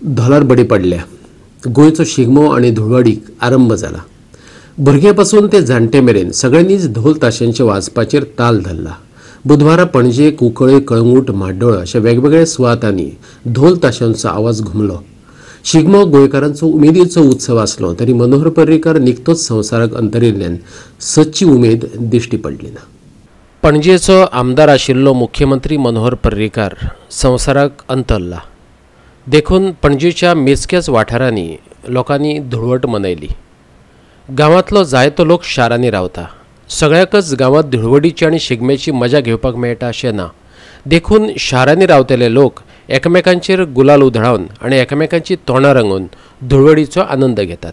धोलार बडी पडल्या. गोंयचो शिगमो आनी धुळवडीक आरंभ जाला. भुरग्यापासून ते जाणटे मेरेन सगळ्यांनीच धोल ताशांच्या वाजपाचेर ताल धरला. बुधवारा पणजे, कुंकळे, कळंगूट, म्हाड्डोळ अशा वेगवेगळ्या सुवातांनी धोल ताशांचो आवाज घुमलो. शिगमो गोंयकारांचो उमेदीचो उत्सव आसलो तरी मनोहर पर्रीकर निकतोच संवसाराक अंतरिल्ल्यान सदची उमेद दिश्टी पडली ना. पणजेचो आमदार आशिल्लो मुख्यमंत्री मनोहर पर्रीकर संवसाराक अंतरला देखून पणजेच्या मेजक्याच वाठारांनी लोकांनी धुळवट मनयली. गांवांतलो जायतो लोक शारांनी रावता. सगळ्याकच गांवांत धुळवडीची आनी शिगम्याची मजा घेवपाक मेळटा अशें ना, देखून शारांनी रावतले लोक एकामेकांचेर गुलाल उधळावन आनी एकामेकांची तोंडां रंगोवन धुळवडीचो आनंद घेतात.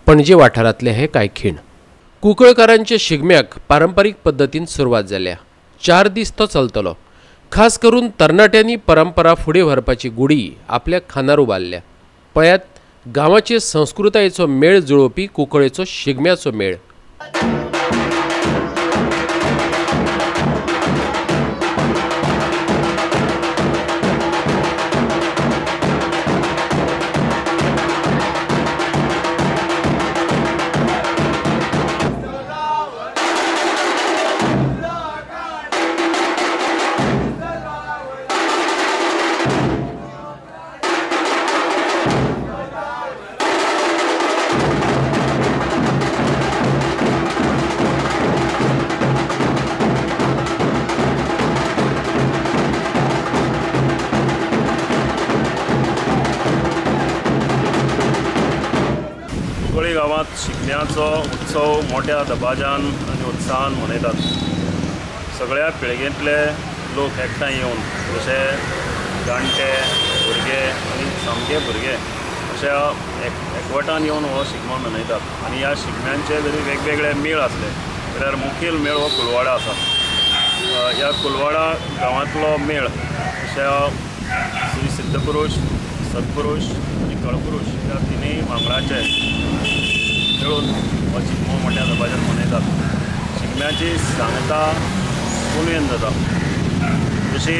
पणजे वाठारांतले हे कांय खीण. कुंकळकारांच्या शिगम्याक पारंपारीक पद्दतीन सुरवात जाल्या. 4 दीस तो चलतलो. खास करून तरणाट्यांनी परंपरा फुडें व्हरपाची गुडी आपल्या खांदार उबारल्या. पळयात गांवाचे संस्कृतायेचो मेळ जुळोवपी कुंकळेचो शिगम्याचो मेळ. कुंकळी गांवांत शिगम्याचो उत्सव मोठ्या दबाज्यान आनी उत्साहान मनयतात. सगळ्या पिळगेंतले लोक एकठांय येवन, जशे जाणटे, भुरगे आनी सामके भुरगे अशा एकवटान येवन हो शिगमो मनयतात. आनी ह्या शिगम्यांचे जरी वेगवेगळे मेळ आसले जाल्यार मुखेल मेळ हो कुलवाडा आसा. ह्या कुलवाडा गांवांतलो मेळ अशा श्री सिद्धपुरूष, सत्पुरूष आनी कळपुरूष ह्या तिनूय वांगडाचे मेळून हो शिगमो मोठ्या दबाज्यान मनयतात. शिगम्याची सांगता पुनवेन जाता. जशी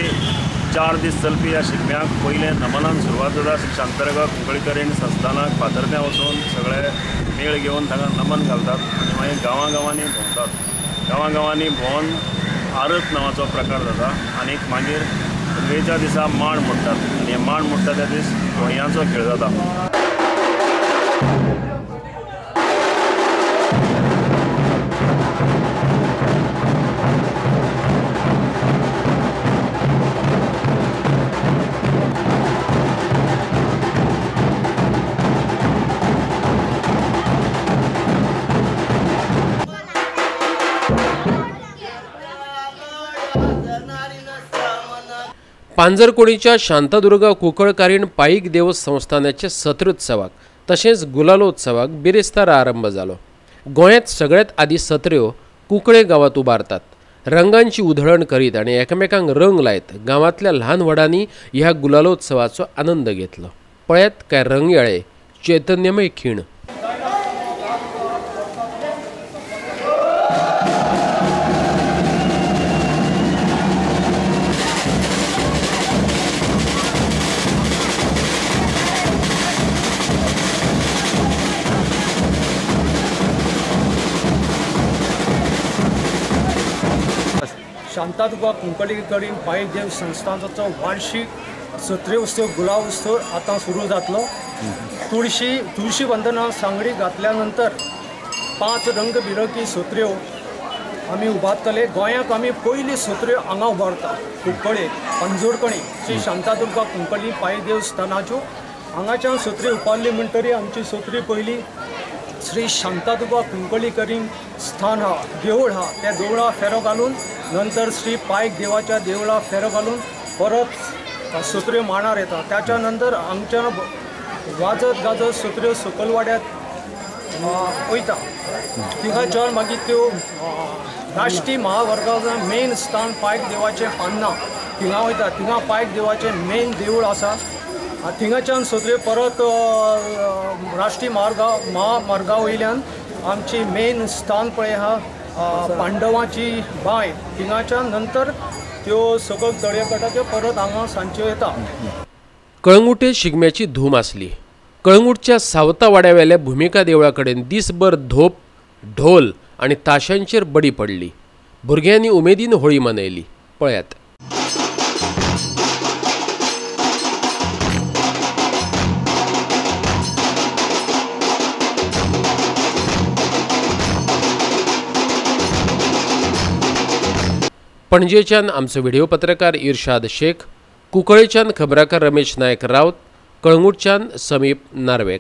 4 दीस चलपी ह्या शिगम्याक पयलें नमनान सुरवात जाता. श्री शांतादुर्गा कुंकळीकरीण संस्थानाक फातर्प्यां वचून सगळे मेळ घेवन तांकां नमन घालतात आनी मागीर गांवां गांवांनी भोंवतात. गांवां गांवांनी भोंवन आरत नांवाचो प्रकार जाता आनी मागीर पुनवेच्या दिसा मांड मोडटात आनी हे मांड मोडटा त्या दीस तोणयांचो खेळ जाता. पांजरकोणीच्या शांतादुर्गा कुंकळकारीण पाईक देव संस्थानाचे सत्रोत्सवाक तशेंच गुलालोत्सवाक बिरेस्तारा आरंभ जालो. गोंयांत सगळ्यात आदी सत्र्यो कुंकळे गांवांत उबारतात. रंगांची उधळण करीत आनी एकामेकांक रंग लायत गांवांतल्या ल्हान व्हडांनी ह्या गुलालोत्सवाचो आनंद घेतलो. पळयात काय रंगयाळे चैतन्यमय खीण. शांतादुर्गा कुंकळीकरीण पाईक देव संस्थानाचो वार्षिक सत्रे उत्सव गुलाब उत्सव आतां सुरू जातलो. तुळशी वंदना सांगडी घातल्या नंतर 5 रंगबिरंगी सत्र्यो आमी उबारतले. गोंयांत आमी पयली सत्र्यो हांगा उबारता, कुंकळे पंजोडकणी श्री शांतादुर्गा कुंकळी पाईक देवस्थानाच्यो. हांगाच्यान सत्री उबारली म्हणटरी आमची सत्री पयली श्री शांतादुर्गा कुंकळीकरीण स्थान हा, देवूळ हा, त्या देवळा फेरो घालून नंतर श्री पायक देवाच्या देवळा फेरो घालून परत सत्र्यो मांडार येता. त्याच्या नंतर हांगच्यान वाजत गाजत सत्र्यो सकलवाड्यात वयता. थिंगाच्यान मागीर त्यो राष्ट्रीय महावर्गाचो मेन स्थान पायक देवाचें पान्ना थिंगा वयता. थिंगा पायक देवाचें मेन देवूळ आसा. थिंगाच्यान सत्र्यो परत राष्ट्रीय महामार्गा वयल्यान आमची मेन स्थान पळय आहा पांडवाची बांय, थिंगाच्यान नंतर त्यो सकयल तळये कटाच्यो परत हांगा सांजच्यो येता. कळंगूटे शिगम्याची धूम आसली. कळंगूटच्या सावता वाड्यावेल्या भुमिका देवळा कडेन दिसभर धोप, ढोल आनी ताशांचेर बडी पडली. भुरग्यांनी उमेदीन होळी मनयली. पळयात. पणजेच्यान आमचो व्हिडिओ पत्रकार इर्शाद शेख, कुंकळेच्यान खबराकार रमेश नायक रावत, कळंगूटच्यान समीप नार्वेकर.